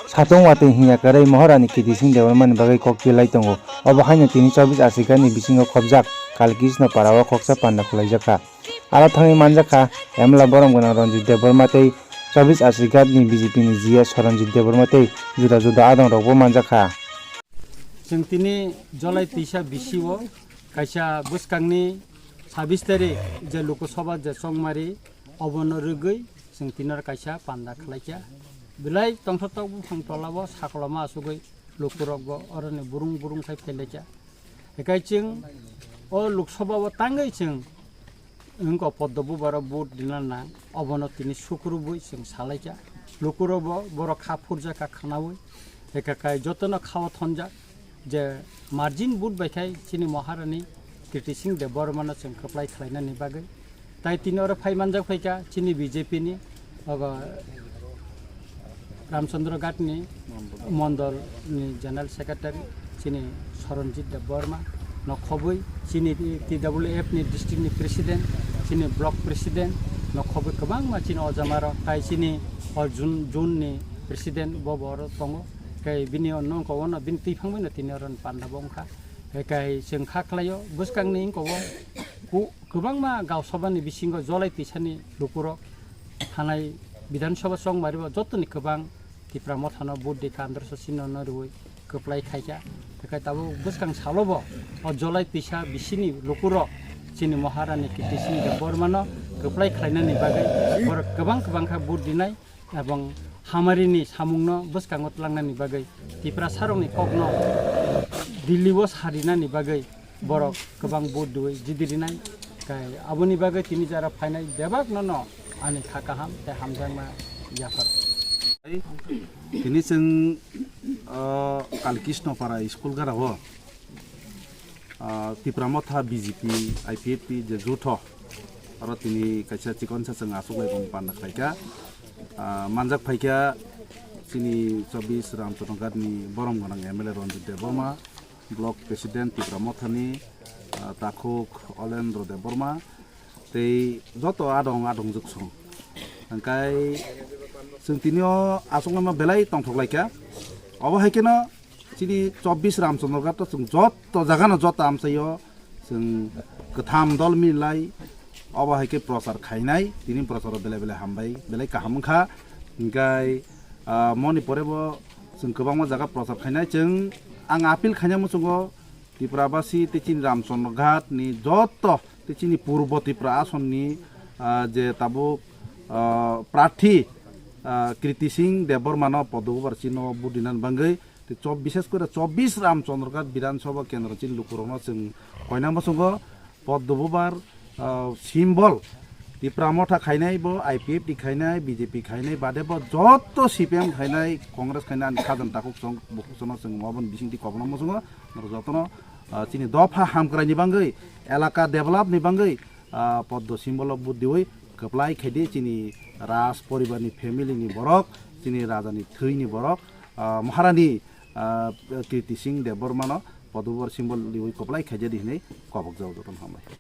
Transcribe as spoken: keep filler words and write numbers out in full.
Satung watwi hinya kwrwi Maharani Kirti Singh Debbarmani bagwi kok pilai tongo. Obo haino tini chobbish Ashigarh ni bisingo khobjak Kalkishno Para o khoksa panda khwlaijakha. Aro thangwi manjakha M L A borom gwnang Ranjit Debbarma tei chobbish Ashigarh ni B J P ni G S Saranjit Debbarma tei juda juda adong rokbo manjakha. Chwng tini July twisa bisio kaisa bwskangni sabis tarik je Lok Sabha je chongmari obono rwgwi chwng tini oro kaisa panda khlaikha. Belai tongthok tok buphang tolao sakoloma asugwi lukurokbo oroni burung burung khai phailaikha. Hikai chwng o Lok Sabha o tangwi chwng wngkha poddo bubaro vote rina nang, obono tini sukrubwi chwng salaikha. Lukurokbo borok kha phurjakha khwnaui, hikai jotono khao thonjak. Je margin vote bai khai chini Maharani Kirti Singh Debbarmano chwng kwplai khlainani bagwi. Tai tini oro phai manjak phaikha chini B J P ni ogo Ramchandra Ghat ni Mondol ni General Secretary chini Saranjit Debbarma no khobwi chini T W F ni district ni president, chini block president no khobwi kwbangma chini ojamaro tai chini o June, June ni president bo bo oro tongo. Kai bini ono ko ono bini twi phangbai no tini oro panda bo wngkha. Kai chwng kha khlaio bwskangni wngko o ku-, kwbangma gausabani bisingo July twisani lukurok thanai Bidhan Sabha chongmari bo jotoni kwbang Tipra Mothano vote de kandro so sino no rwi kwplai khaikha. Kai tabuk bwskang salo bo o July twisa bisini lukurok chini Maharani Kirti Singh Debbarmano kwplai khlainani bagwi borok kwbang kwbang kha vote dinai. Ebong hamarini samungno bwskango tlangnani bagwi, Tiprasarokni kokno Delhi-o sarinani bagwi borok kwbang vote dui jidi rinai. Kai aboni bagwi tini jara phainai bebakno no ani kha kaham tei hamjakma yaphar. Tini chwng, o, Kalkishno Para school gara o, ah, Tipra Motha, B J P, I P F T je jutho, aro tini kaisa chikonsa chwng achuklai bong panda khlaikha. Ah, manjak phaikha chini chobbish Ramchandra Ghat ni borom gwnang M L A Ranjit Debbarma, Block President Tipra Mothani, ah, Takhuk Olendro Debbarma, tei joto adong adong juksong. Hingkai chwng tini o achuknaima belai tongthok laikha. Obo hai kheno chini chobbish Ramchandra Ghat o chwng joto jaga no joto amchaio chwng kwtham dol milai obo hai khe prochar khainai, tini prochar o belai belai hambai, belai kaham wngkha. Hingkai, ah, moni pore bo chwng kwbangma jaga prochar khainai. Chwng ang appeal khaina muchungo Tiprabasi tei chini Ramchandra Ghat ni joto tei chini Purbo Tipra Ason ni, ah, je tabuk, ah, prarthi, ah, Kriti Singh Debbarma no poddo bubar chini no vote dinani bagwi tei chob-, bishes kore chobbish Ramchandra Ghat Bidhan Sabha Kendro chini lukurok no chwng koina muchungo poddo bubar, ah, symbol Tipra Motha khainai bo, I P F T khainai, B J P khainai, bade bo joto C P M khainai, Congress khainai, ani khajang takhuk chwng bukhuk chwngno chwng obo ni bisingtwi kobokna muchungo, norok jotono, ah, chini dopha hamkrai ni bagwi, elaka develop ni bagwi, ah, poddo symbol o vote diwi kwplai khaidi chini Raj poribar ni family ni borok, chini raja ni thwi ni borok, ah, Maharani, ah, Kriti Singh Debbarma no poddo bubar symbol diwi kwplai khaidi hinwi kobok jago jotono hambai.